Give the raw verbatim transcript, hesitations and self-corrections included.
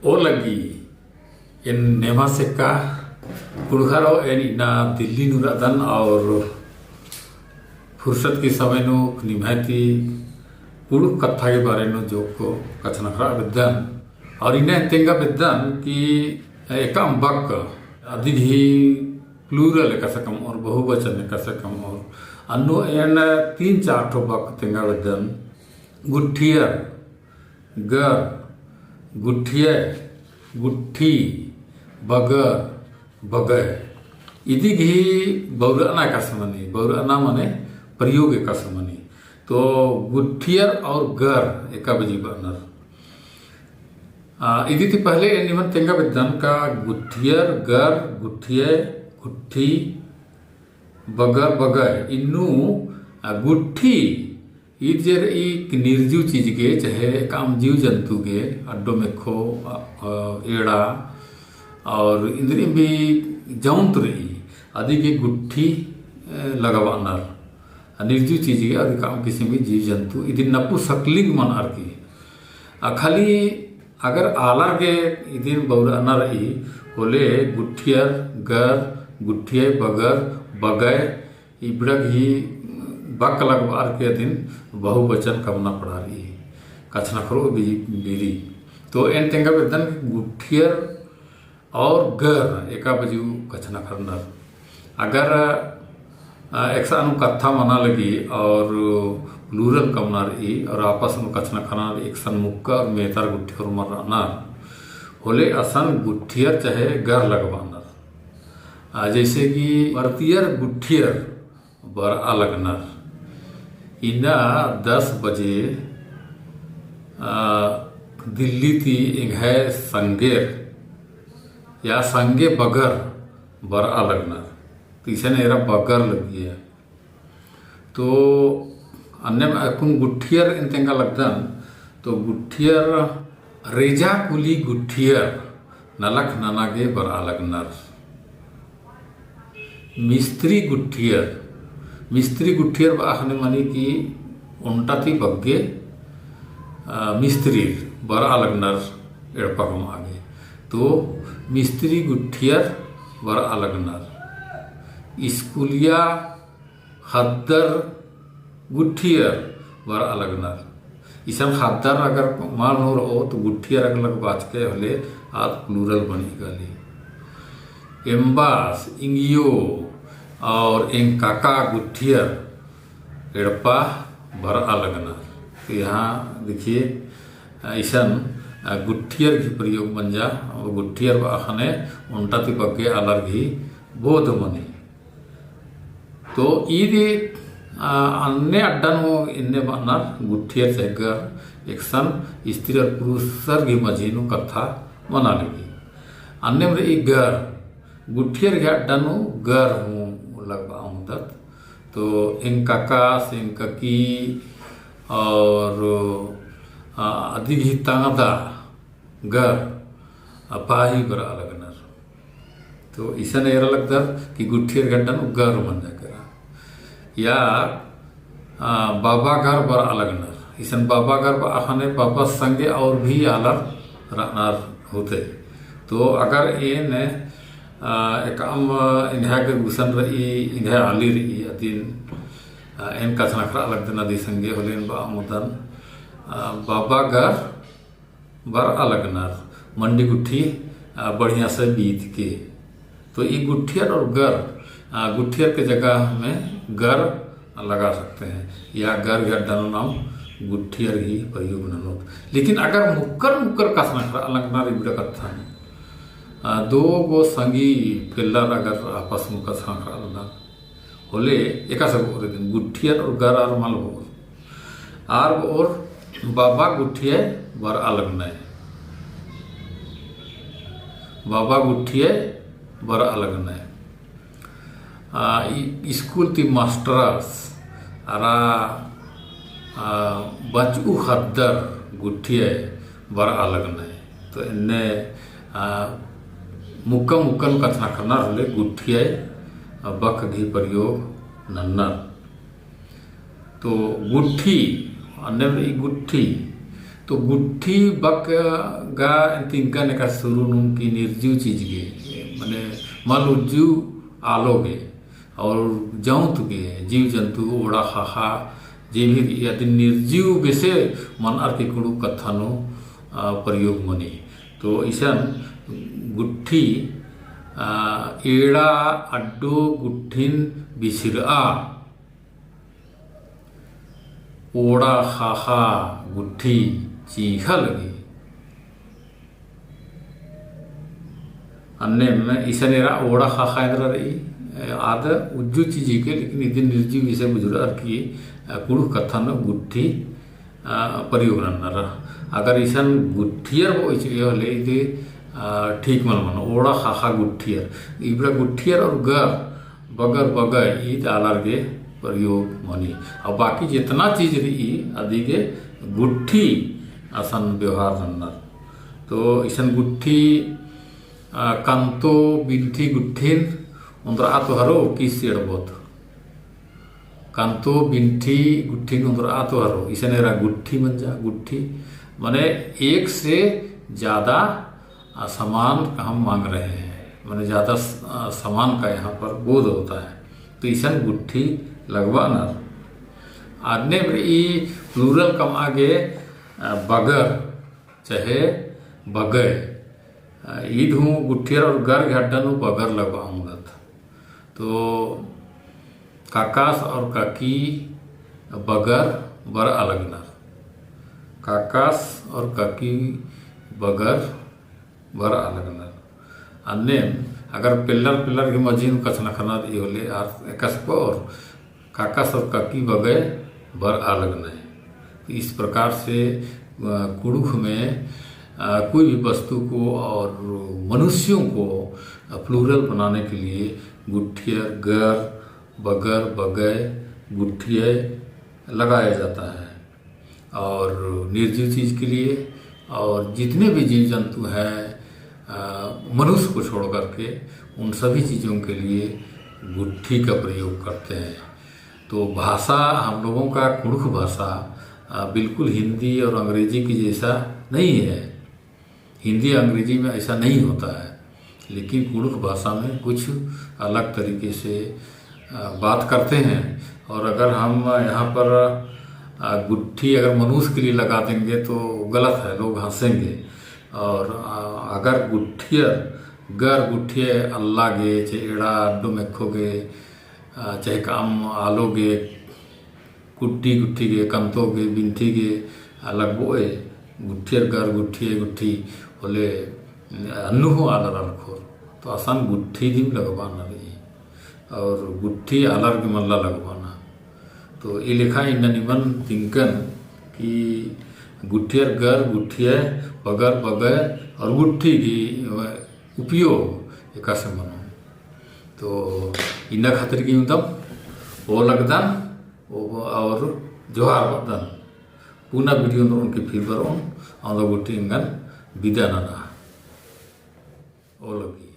ओ लग्गी, एन नेम्हा सेक्का कुँड़ुख़रो। एन इन्ना दिल्ली नू रअदन और फुरसत की समय नू निम्है ती कुँड़ुख़ कत्था के बारे नू जोक्क कछनखरआ बेद्दन। और इन्ना एन तेंगा बेद्दन कि एकअम बक्क अदिगही plural एकासे कमओर, बहुवचन एकासे कमओर। अन्नु एन तीन चार ठो बक्क तेंगा बेद्दन। गुट्ठियर, गर, गुट्ठिये, गुट्ठी, बगर, बगय। इदिगही बउरअना एकासे मनी, बउरअना मने प्रयोग एकासे मनी। तो गुट्ठियर और गर एका बजी बअनर। आ, इदी ती पहले एन निमन तेंगा बेद्दन का गुट्ठियर, गर, गुट्ठिये, गुट्ठी, बगर, बगय। इन्नु, आ, गुट्ठी ईद जे रई निर्जीव चीज गे, चाहे एकअम जीव जंतु गे, अड्डो मेखो, आ, आ, एड़ा, और इन्द्रिम भी जौंत रई, अदिगे गुट्ठी, ए, लगाबअनर। आ, निर्जीव चीज गे, अदिगे एकअम किसिम गे जीव जंतु, इदिन नपुंसकलिंग मनर की। आ, खाली अगर आलर गे इदिन बउरअना रई, होले गुट्ठियर, गर, गुट्ठिये, बगर, बगय, इबड़ा गही बक्क लगबअर की अदिन बहुवचन कमना पड़ा रई, कछनखरओ बी-, बीरी। तो एन तेंगा बेद्दन गुट्ठियर और गर एका बजी कछनखरनर। अगर, अ, एकसन नू कत्था मना लगी और plural कमना रई और आपस नू कछनखरनर, एकसन मुक्का और मेतर गुट्ठियर मल रअनर, होले असन गुट्ठियर चाहे गर लगबअनर। अ, जैसे कि बरतियर गुट्ठियर बरआ लगनर। इन्ना दस बजे, अ, दिल्ली ती एंग्है संगेर या संगे बगर बरआ लगनर। तो इसन एरा बगर लग्गिया। तो अन्नेम अक्कुन गुट्ठियर एन तेंगा लगदन, तो गुट्ठियर रेजा कुली गुट्ठियर नलख नना गे बरआ लगनर। मिस्त्री गुट्ठियर, मिस्त्री गुट्ठियर बआ ख़ने मनी कि ओन्टा ती बग्गे, अ, मिस्त्रीर बरआ लगनर एड़पा कमआ गे। तो मिस्त्री गुट्ठियर बरआ लगनर। स्कूलिया ख़द्दर गुट्ठियर बरआ लगनर। इसन ख़द्दर अगर मल नू रओ तो गुट्ठियर अगर लगबाचकय होले आद plural बनी काली। एम्बास, इंगियो और एंग काका गुट्ठियर एड़पा बरआ लगनर। तो यहाँ देखिए, इसन गुट्ठियर गही प्रयोग मंजा और गुट्ठियर बआ ख़ने ओन्टा ती बग्गे आलर गही बोध मनी। तो ईद, आ, अन्ने अड्डा नू एन्ने बअनर गुट्ठियर चाहे गर एकसन स्त्री और पुरुषर गही मझी नू कत्था मना लगी। अन्नेम रई गर, गुट्ठियर गही अड्डा नू गर हूँ लगबआ ओंगदत। तो एंग काकास, एंग ककी और, आ, अदिगही तंगदा गर, आ, पाही बरआ लगनर। तो इसन एरा लगदर कि गुट्ठियर गही अड्डा नू गर मंजा केरा। या, आ, बाबा गर बरआ लगनर। इसन बाबा गर बआ ख़ने बाबा संगे और भी आलर रअनर होते। तो अगर एन, आ, एकअम एंग्है गे गुसन रई, एंग्है आली रई, अदिन, आ, एन कछनखरआ लगदन अदी संगे होले एन बआ ओंगदन, आ, बाबा गर बरआ लगनर, मंडी गुट्ठी, आ, बढ़िया से बीत के। तो ई गुट्ठियर और गर, आ, गुट्ठियर के जगह में गर लगा सकते हैं, या गर गही अड्डा नू नाम गुट्ठियर गही प्रयोग ननोत। लेकिन अगर मुक्कर मुक्कर कछनखरआ लगनर इबड़ा कत्थन, आ, दो गो संगी पेल्लर अगर आपस में कछनखरआ लगनर, होले एकासे बओर इदिन गुट्ठियर और गर आर मल बओर। आर बओर बाबा गुट्ठिये बरआ लगनय। बाबा गुट्ठिये बरआ लगनय। आ, ई, स्कूल ती मास्टरस अरा, आ, बचऊ ख़द्दर गुट्ठिये बरआ लगनय। तो एन्ने, आ, मुक्का मुक्का नू कछनखरनर होले गुट्ठिये, आ, बक गही प्रयोग नन्नर। तो गुट्ठी, अन्नेम रई गुट्ठी, तो गुट्ठी बक गा तिंकन एका सुरु नू कि निर्जीव चीज गे, मने मल उज्जू आलो गे, और जौंत गे, जीव जंतु, ओड़ा ख़ाख़ा, जे भी अदिन निर्जीव बेसे मनर की कुँड़ुख़ कत्था नू, आ, प्रयोग मनी। तो इसन गुट्ठी, आ, एड़ा अड्डो गुट्ठिन बिछिरआ, ओड़ा ख़ाख़ा गुट्ठी चींख़ा लगी। अन्नेम इसन एरा ओड़ा ख़ाख़ा एन्दरा रई, आद उज्जू चीज हिके, लेकिन इदिन निर्जीव इसे बुझुरअर की, आ, कुँड़ुख़ कत्था नू गुट्ठी, आ, प्रयोग नन्नर। अगर इसन गुट्ठियर बओ इच-, होले इदे, आ, ठीक मल मनो, ओड़ा ख़ाख़ा गुट्ठियर। इबड़ा गुट्ठियर और गर, बगर, बगय, ईद आलर गे प्रयोग मनी। और बाकी जितना चीज रई, अदी गे गुट्ठी असन व्यवहार नन्नर। तो इसन गुट्ठी, आ, कंतो, बिन्ठी, गुट्ठिन ओन्द्रआ तो हरो किस एड़बोत। कंतो, बिन्ठी, गुट्ठिन ओन्द्रआ तो हरो, इसन एरा गुट्ठी मंजा, गुट्ठी। माने एक से ज्यादा आ, सामान का हम मांग रहे हैं, माने ज्यादा स-, आ, सामान का यहाँ पर बोध होता है, तो इसन गुट्ठी लगबअनर। अन्नेम रई plural कमआ गे, आ, बगर, चाहे बगय। आ, ईद हूँ गुट्ठियर और गर गे अड्डा नू बगर लगबआ ओंगदत। तो काकास और काकी बगर बरआ लगनर। काकास और काकी बगर बरआ लगनर। अन्नेम अगर पेल्लर पेल्लर गे मझी नू कछनखरना रई होले आर एकासे बओर काकास और काकी बगय बरआ लगनर। तो इस प्रकार से, अ, कुँड़ुख़ में, अ, कोई भी वस्तु को और मनुष्यों को, अ, plural बनाने के लिए गुट्ठियर, गर, बगर, बगय, गुट्ठिय लगाया जाता है। और निर्जीव चीज के लिए, और जितने भी जीव जंतु हैं, अ, मनुष्य को छोड़ करके, उन सभी चीजों के लिए गुट्ठी का प्रयोग करते हैं। तो भाषा, हम लोगों का कुँड़ुख़ भाषा, अ, बिल्कुल हिंदी और अंग्रेजी की जैसा नहीं है। हिंदी अंग्रेजी में ऐसा नहीं होता है, लेकिन कुँड़ुख़ भाषा में कुछ अलग तरीके से, अ, बात करते हैं। और अगर हम यहाँ पर, अ, गुट्ठी अगर मनुष्य के लिए लगा देंगे तो गलत है, लोग हँसेंगे। और, अ, अगर गुट्ठियर, गर गुट्ठिय अल्ला गे, चाहे एड़ा अड्डो मेक्खो गे, अ, चाहे काम आलो गे, गुट्ठी गुट्ठी गे, कंतो गे, बिन्ठी गे, आ, लगबोय, गुट्ठियर गर गुट्ठिय गुट्ठी होले, अन्नु हूँ आलर आलखोर। तो असन गुट्ठी दिम लगबाना रई। और गुट्ठी आलर गे मल्ला लगबाना। तो ई लेखा इन्ना निमन तिंकन कि गुट्ठियर गर गुट्ठिय, बगर बगय और गुट्ठी गही उपयोग एकासे मनो। तो इन्ना खातिर गे इवंदम, ओलगदन, ओ-, और जोहार बअदन। पुना video नू ओन के फिर बरओन, औंदा गूटी एंगन बिदा नना। ओलगी।